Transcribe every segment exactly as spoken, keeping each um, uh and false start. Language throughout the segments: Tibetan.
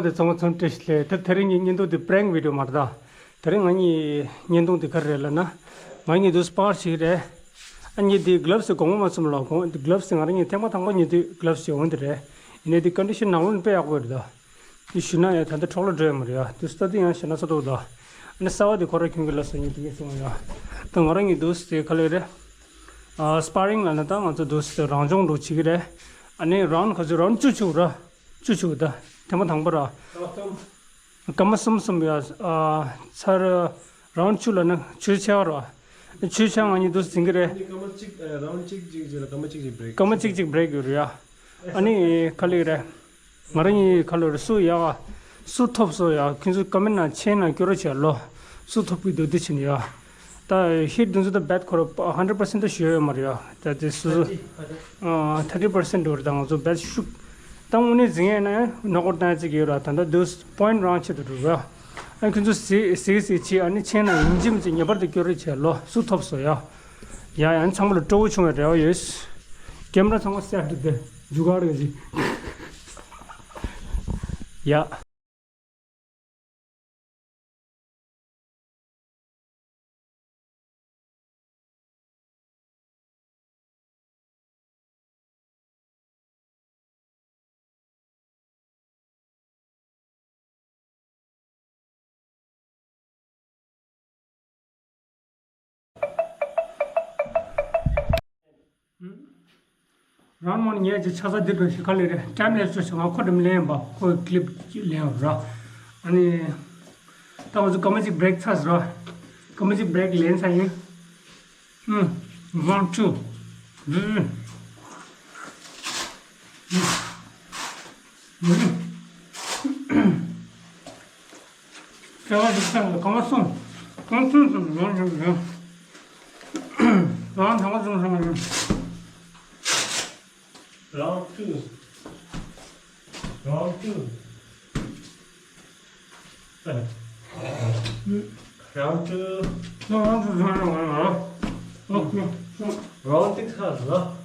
དེ་ཚང་མ་ཚང་བཀྲ་ཤིས་བདེ་ལེགས། དེ་དེ་རིང་ངའི་བརྙན་ཐུང་དེ་པྲེང་བི་ཌི་ཡོ་མ་རེད་ད། དེ་རིང་ང་གཉིས་བརྙན་ཐུང་དེ་ག་རེ་རེད་ལབ་ན། ང་གཉིས་དུས་སུ་སྤར་བྱེད་ཀྱི་རེད། ཨ་ནི་དེ་གྷི་ལབ་སི་གོང་མ་མ་ཚུམ་ལ། གོང་གྷི་ལབ་སི་ང་རང་གཉིས་ཐེངས་མ་དང་པོ་ཉོས་དུས་གྷི་ལབ་སི་ཡོང་དེ་རེད། ཡིན་ནའི་དེ་ཀོན་ཌི་ཤན་ནང་ལོགས་ནས་དཔེ་ཡག་པོ་རེད་ད། དེ་ཞུ་ན་ཡང་ད་ལྟ་འཕྲོ་བརླག་འགྲོ་ཡ་མ་རེད་ཡ། དུས་སུ་ལྟ་དུས་ཡང་ཞེ་ན་ཚ་ཐུག་ད། ཨ་ནི་གསར་བ་དེ་ཁོ་ར་ཁྱོད་ཀྱི་ལབ་སི་ཉོས་དེ་ངས་གསུངས་ཡ། ད་ང་རང་གཉིས་དུས་སུ་དེ་ག་ལེ་རེད། ཨ་སྤར་རིང་ལབ་ན་ད་ང་ཚོ་དུས་སུ་དེ་རང་སྦྱོང་འགྲོ་བྱེད་ཀྱི་རེད། ཨ་ནི་རའུན་ཌི་ག་ཚོད། རའུན་ཌི་བཅུ་བཅུ་ར། བཅུ་བཅུ་ད། ཐེངས་མ་དང་པོ་ར། སྐར་མ་གསུམ་གསུམ་ཡ། ཨ་ཚར་རའུན་ཌི་བཅུ་ལབ་ན་ཆུ་ཚོད་ཕྱེད་ཀ་ར། ཆུ་ཚོད་ཕྱེད་ཀ་ང་གཉིས་དུས་སུ་འཛིན་གྱི་རེད། ཨ་ནི་སྐར་མ་གཅིག་ཨ་རའུན་ཌི་གཅིག་གཅིག་གཅིག་ལ་སྐར་མ་གཅིག་གཅིག་བྷི་རེག་སྐར་མ་གཅིག་གཅིག་བྷི་རེག་ཡོད་རེད་ཡ། ཨ་ནི་ག་ལེ་རེད། ང་རང་གཉིས་ག་ལེ་རེད། སུ་ཡག་ག་སུ་ཐོབ་སོང་ཡ། ཁྱོད་ཚོ་ཀོ་མེན་ཊི་ནང་མཆན་ནང་སྐྱོར་རོགས་བྱས་ལོ། སུ་ཐོབ་ཀྱི་འདུག་དེ་བྱས་ནས་ཡ། ད་ཧིཊ་དེ་ཚོ་ད་བེད་ཁོ་ར་ཧན་ཌེ་རེཌ་པར་སེན་ཊི་ད་ཞུ་ཡོད་མ་རེད་ཡ། ད་དེ་སུ་སུ་ཨ་ཐར་ཊི་པར་སེན་ཊི་འགྲོ་རེད། ད་ང་ཚོ་བེད་ཤུགས་ད་དངོས་གནས་འཛིན་ཡས་ན་ནོག་ཨའུཊ་བཏང་ཡས་ཅིག་ཡོད་ར། ད་ད་དུས་པོ་ཡིན་ཊི་རང་ཆེད་དུ་འགྲོ་ར། ཨ་ཁྱོད་ཚོ་གཟིགས་གཟིགས་གཟིགས་བྱེད། ཨ་ནི་མཆན་ནང་ཡིན་གཅིག་མིན་གཅིག་ངེས་པར་དུ་སྐྱོར་རོགས་བྱས་ལོ། སུ་ཐོབ་སོང་ཡ། ཡ་ཡང་ཚང་མ་ལ་སྤྲོ་བོ་བྱུང་བའི་རེ་བ་ཡོད། ཀེམ་ར་ཚང་མ་སེཊ་དེ་འཇུ་གར་ག་ཅིག་ཡ། རང་མོ་ནི་ངས་ཀྱི་ཆ་ས་འདི་འགྲོ་ཞིག་ག་ལེ་རེད། ཊེམ་ལེབ་སི་ཞིག་ང་ཁོ་འགྲིམ་ལེན་པ། ཁོ་ཀི་ལིབ་ལེན་ར། ཨ་ནི་ད་ང་ཚོ་སྐར་མ་གཅིག་བྷི་རེག་ཚར་ར། སྐར་མ་གཅིག་བྷི་རེག་ལེན་ཚར་ཡིན། ཨུམ། One, two, three. ཨུམ། སྐར་མ་གཅིག་ཚར་ལ་སྐར་མ་གསུམ། སྐར་མ་གསུམ་གསུམ་ཡོང་ཡོང་ཡོང་། རང་ཐང་ག་གསུམ་གསུམ་ཡོང་། Round two. Round two. Round two. Round two. Round six ཁ་ལ།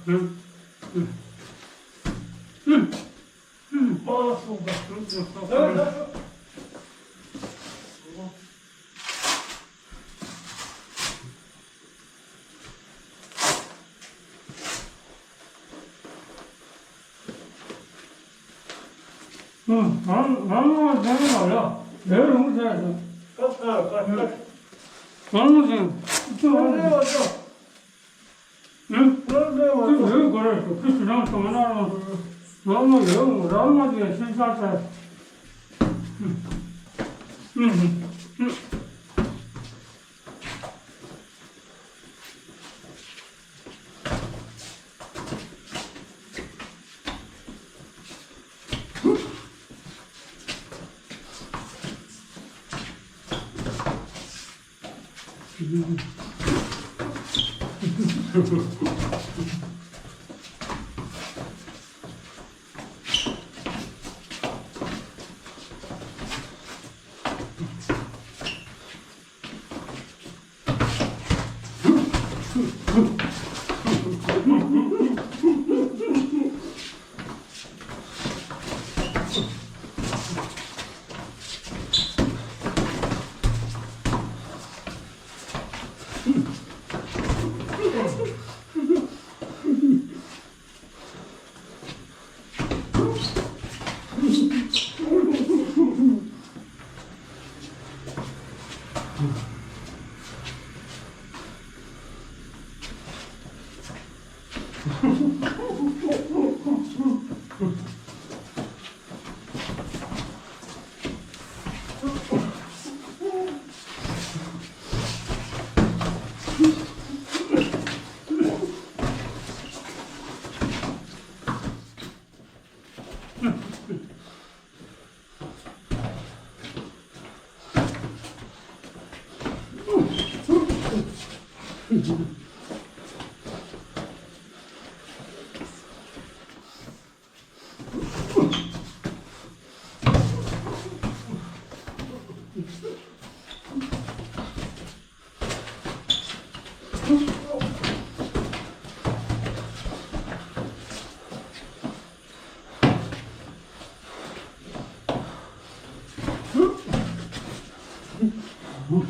Oh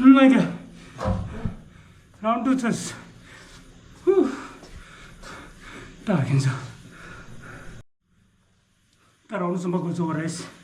my God. Round two ཚར། ཧུ། ད་ཁྱེད་ཚོ། ད་རང་ལུགས་སུ་མ་འགོ་ཚུགས་པ་རེད།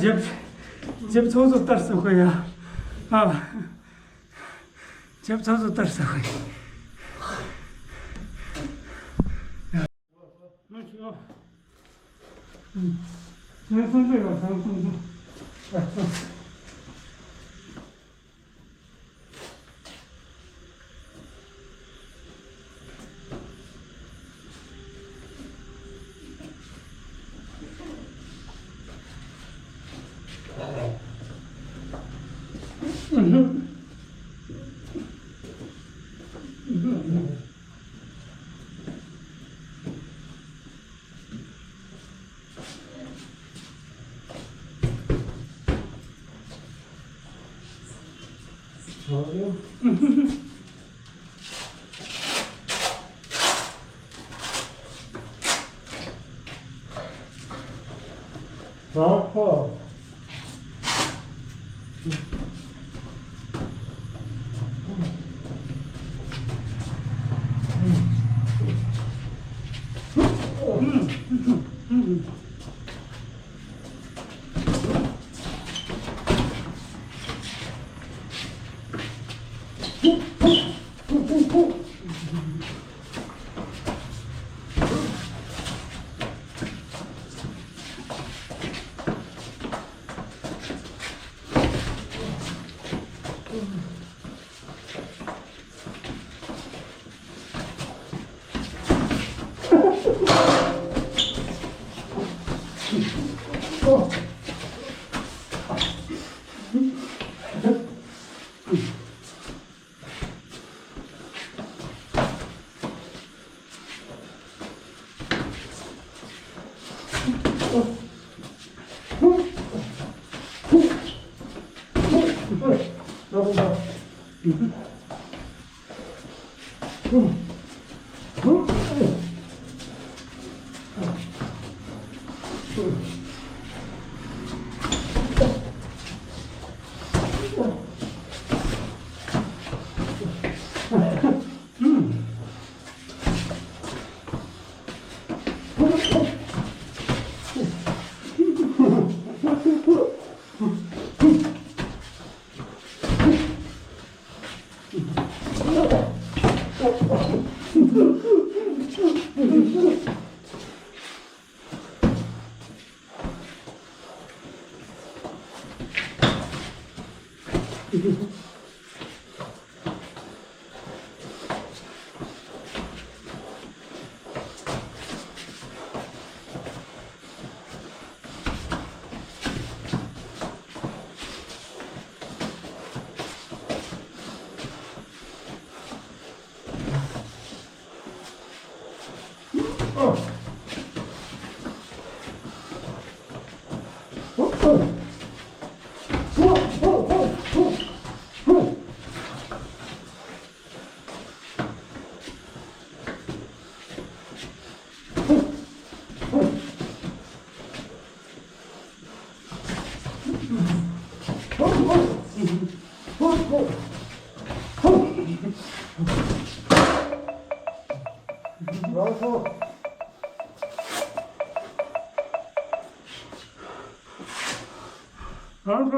རྗེབ་རྗེབ་ཚོགས་གཙོ་ལྟར་སོ་ཁོ་ཡ། ཨ། རྗེབ་ཚོགས་གཙོ་ལྟར་སོ་ཁོ་ཡ། རང་སོ་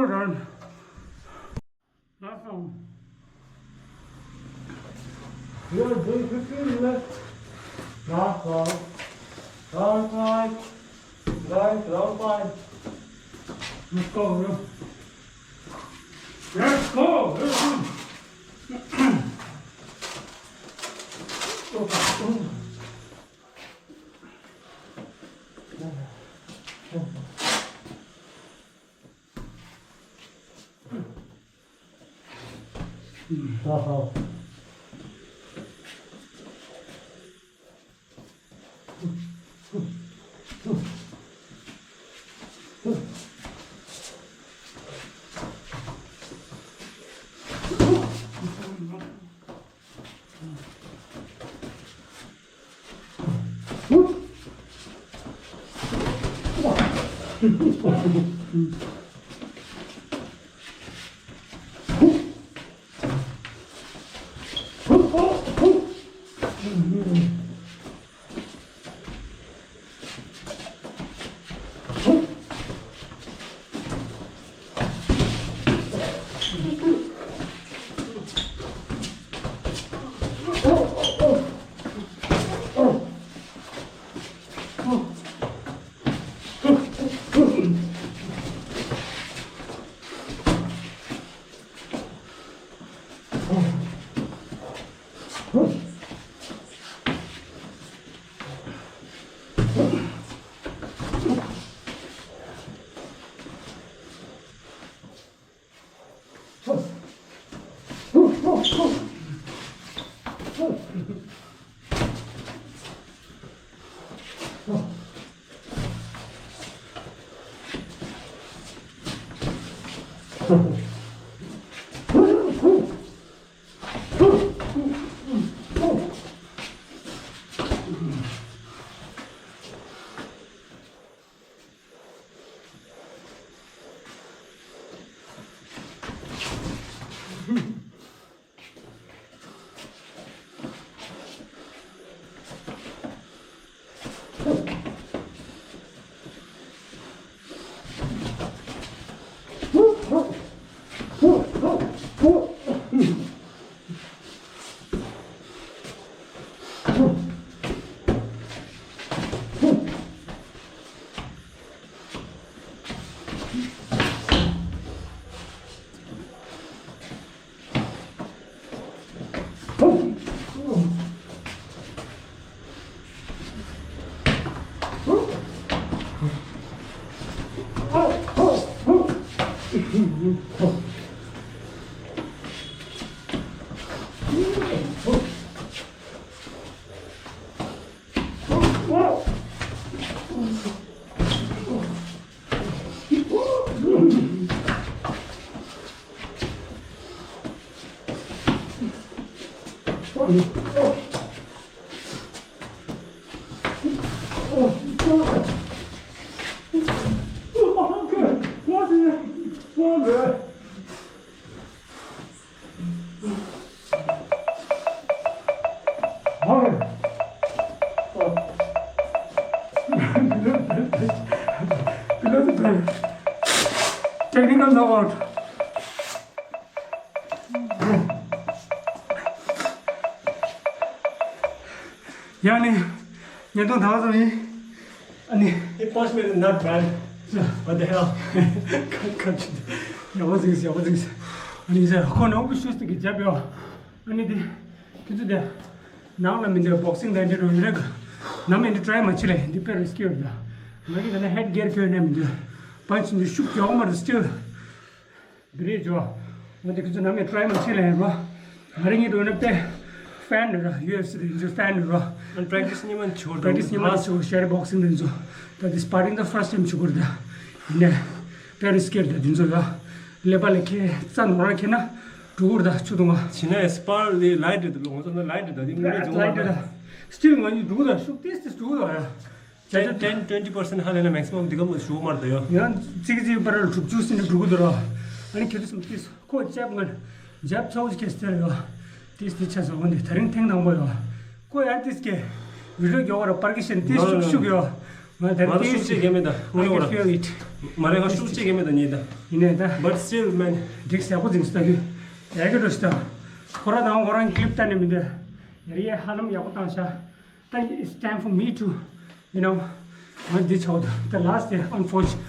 རང་། ལགས་སོ། You are doing fifteen minutes. Last one. Round five. Guys, round five. Let's go, bro. Let's go. Let's go. Technical knockout. ཡང་ནི་ཉེན་རྟོག་དང་ཙམ་ཡིན། ཨ་ནི། He punched me in the nut, man. What the hell? ཁ་ཁ་ཆུ། ཡག་པོ་ཟིག་ཡག་པོ་ཟིག་ཨ་ནི་ཟེར་ཁོ་ནོ་བུ་ཤུས་ཏི་གི་རྒྱབ་ཡོ། ཨ་ནི་དེ། ཁྱེད་ཚོ་དེ། ནང་ལ་མི་འདུག་བོག་སིང་དང་འདི་རུ་རེག་ནམ་ཡིན་དུ་ཊ་རའི་མ་བྱེད་ལེ། འདི་དཔེ་རི་སི་ཀི་ཡོད་ད། ང་གི་ད་ལྟ་ཧེཌ་གེར་གྱོན་ནས་མི་འདུག་པན་ཆི་འདི་ཤུགས་ཀྱོག་མ་རེད་སི་ཊིལ། འདི་རེད་ཇོ། འོན་ཏེ་ཁྱེད་ཚོ་ནམ་ཡང་ཊ་རའི་མ་བྱེད་ལེ་རོ། ང་རེ་ངའི་འགྲོ་ན་དཔེ། ཕེན་རེད་ར། ཡུ་ཨེཕ་སི་རེད་ཚོ་ཕེན་རེད་རོ། ཨན་པྲེག་ཊི་སི་ཉི་མ་ཆོར་པྲེག་ཊི་སི་ཉི་མ་ཆོར་ཤེར་བོག་སིང་རེད་ཚོ། ད་འདི་སི་པ་རིང་ད་ཕར་སི་ཊི་ཊེམ་བྱེད་དགོས་རེད་ད། ཡིན་ནས། དཔེ་རི་སི་ཀི་རེད་ད་འདི་ཚོ་ཡ། ཀླད་པ་ལ་ཁེ་རྩ་ནོར་ར་ཁེ་ན། འགྲོ་གི་རེད་ད་ཆུ་དུང་བ། བྱས་ན་སི་པར་ལི་ལའིཊ་རེད་ད་ལོ། ང་ཚོ་ན་ལའིཊ་རེད་ད། འདི་དངོས་གནས་ལའིཊ་རེད་ད། སི་ཊིལ་ང་གཉིས་འགྲོ་གི་རེད་ད། ཤུགས་ཏིས་ཏིས་འགྲོ་གི་རེད་ཡ། ten, ten, twenty percent ཧ་ལས་ན་maximum འདི་ག་མོ་ཞུ་མར་ད་ཡོ། ཡང་ཙིག་ཙིག་པར་ལ་དྲུག་ཅུ་ཟིན་འགྲོ་གི་འདུག་ར། ཨ་ནི་ཁྱེད་ཚོ་སམ་ཏིས་ཁོ་ཅབ་ང་ཇབ་ཚོགས་ཀྱི་སྟེར་ཡོ། ཏིས་ཏིས་ཆ་ཚང་བ་འདི་ད་རིང་ཐེངས་དང་པོ་ཡོ། ཁོ་ཡང་ཏིས་ཀྱི་བི་ཌིའོ་རྒྱོ་བ་ར་པར་གི་ཤན་ཏིས་ཤུག་ཤུག་ཡོ། ང་ད་རིང་ཏིས་ཤུག་ཅེ་གེ་མེད་ད། I can feel it. མ་རེད་ང་ཤུག་ཅེ་གེ་མེད་ད་ཉེ་ད། ཡིན་ནས་ད། But still, man. འགྲིག་ས་ཡག་པོ་འཛིན་སྟ་གི། ཡག་གི་འགྲོ་སྟ། ཁོ་ར་དང་ཁོ་རང་ཀི་ལིབ་ལྟ་ནས་མི་འདུག་ཡ་རི་ཡ་ཧ་ལམ་ཡག་པོ་བཏང་ཤག་ད་it's time for me to, you know, ང་འདི་ཆོག་ད། The last day, unfortunate,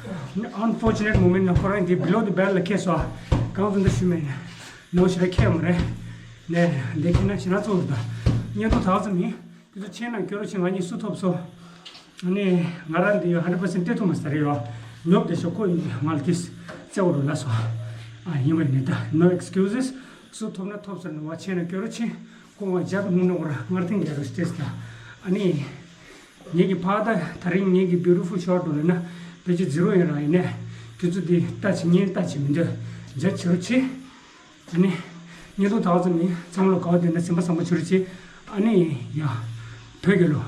unfortunate moment ན་ཁོ་རང་འདི་below the belt ལ་ཁེལ་སོང་། གང་ཚོད་འདི་ཞུ་མེད་ནས་ནོ་ཞེ་ར་ཁེལ་མ་རེད། ནས་འདི་ཁེལ་ན་ཞེ་ན་ཚོགས་ད། ཉེན་རྟོག་དག་ཙམ་ཡིན། དེ་ཚོ་ཆེན་ན་སྐྱོ་རོ་ཆེ་ང་གཉིས་སུ་ཐོབ་སོ། ཨ་ནི་ང་རང་འདི་ཡོད་hundred percent སྟེར་ཐུབ་མ་ཟེར་ཡོད། ཉོབ་དེ་ཤོག་ཁོ་ཡིན་ང་ལ་དེ་རྩེ་བོ་རུ་ལ་སོ། ཨ་ཡིན་བ་ནི་ད་no excuses སུ་ཐོབ་ན་ཐོབ་ཟེར་ནོ་བ་ཆེན་ན་སྐྱོ་རོ་ཆེ། ཁོ་ང་རྒྱབ་མུ་ནོ་ར་ངར་ཐེངས་རྒྱལ་རུ་སྟེས་ད། ཨ་ནི། ངེད་ཀྱི་ཕ་ད་ད་རིང་ངེད་ཀྱི་beautiful shot འགྲོ་ལེ་ན་ཕལ་ཆེར་ཛི་རོ་ཡིན་ར་ཡིན་ནས། དུས་ཚོད་འདི་ལྟ་ཅི་ཉིན་ལྟ་ཅི་མི་འདོད་རྒྱ་ཆེ་རུ་ཆེ། ཨ་ནི། ཉེ་དུ་དག་ཙམ་ནི་ཚང་མ་ལ་ག་བ་དེ་ན་སེམས་པ་བཟང་པོ་ཆེ་རུ་ཆེ། ཨ་ནི་ཡ། བོད་རྒྱལ་ལོ།